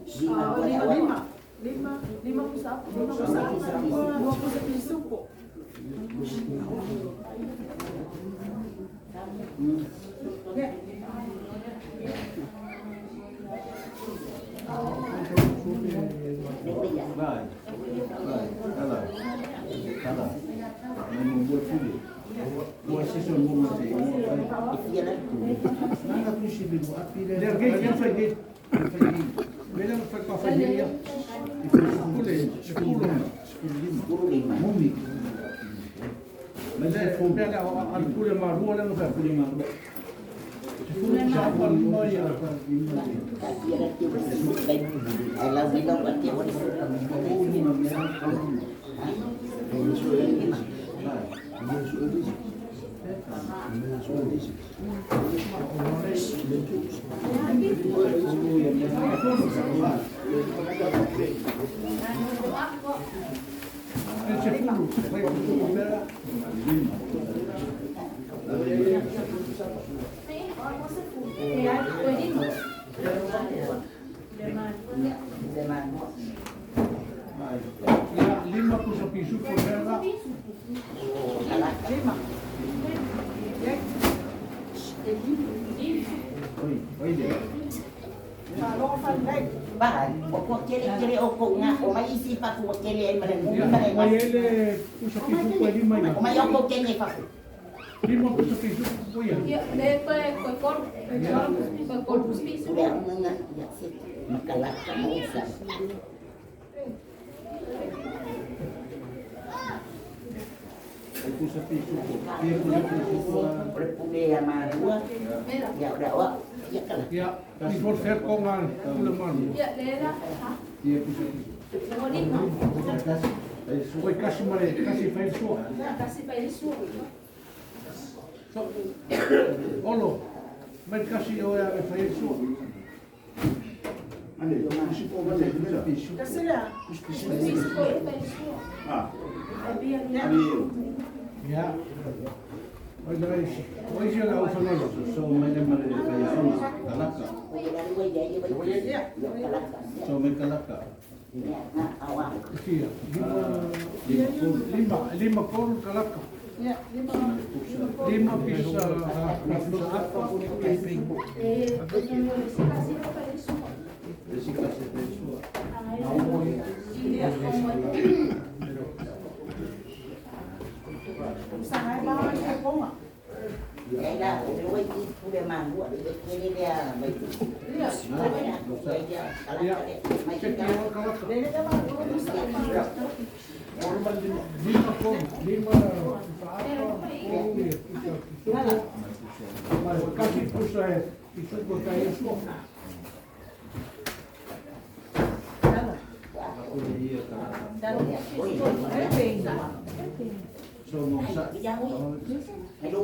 Lima. Lima, lima pusa, lima pusa, dua pusa pisu po. Vai. Vai. Kala. Kala. Lima pusa pisu po pera. Lima. Ba, o kele kele o ko nga o mai isi pa ku kele ai mare mu mare Mai ele pusa pisu po lima o mai o ko kele fa Lima pusa pisu po ia. Ya, después kol kol pisu. le nga ya se makalaka mo sa Ore pule ya marua ya udah wa ya kala Ya, before fair kongan pule manu. Ya, lera. Lima. Oi kasi mare kasi fair sua. Kasi pa isu. So, olo, mai kasi o ya fair sua. Kasi la. Pisu ko pa isu. Ya. Oi dai, oi se la usa nolo. Ya nga awa Sia. Lima, lima kol kalaka. Ya, lima. Lima pisa pusa apa. Eh, kasi pa isu. Sa hai ba cái ko ma. Ya la o le ki pule marua le kele le mai Ya. ya Ya. kalaka mai Check ka kalaka. Le le ma pusa ma. Lima kol, lima pusa apa. Kasi pusa pisu ko tayo sua. Ai do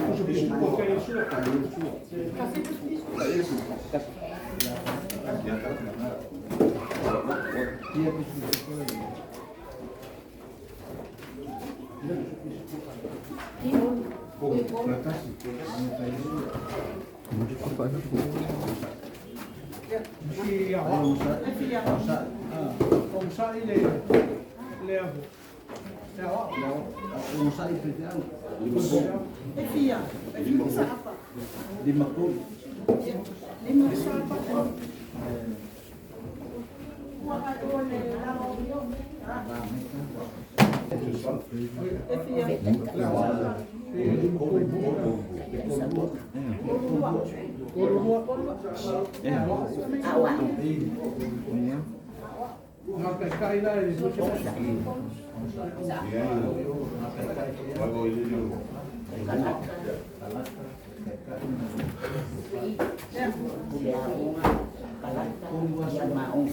Pusa pisu ko tayo sua. Si Ong sa ile le afu. Le awa. E fia. E fia pusa apa. Lima pusa apa ko. Ua ka do le la o yo. E fia. Awa Nga kai kai la e kalaka pule aonga kalaka ya maong.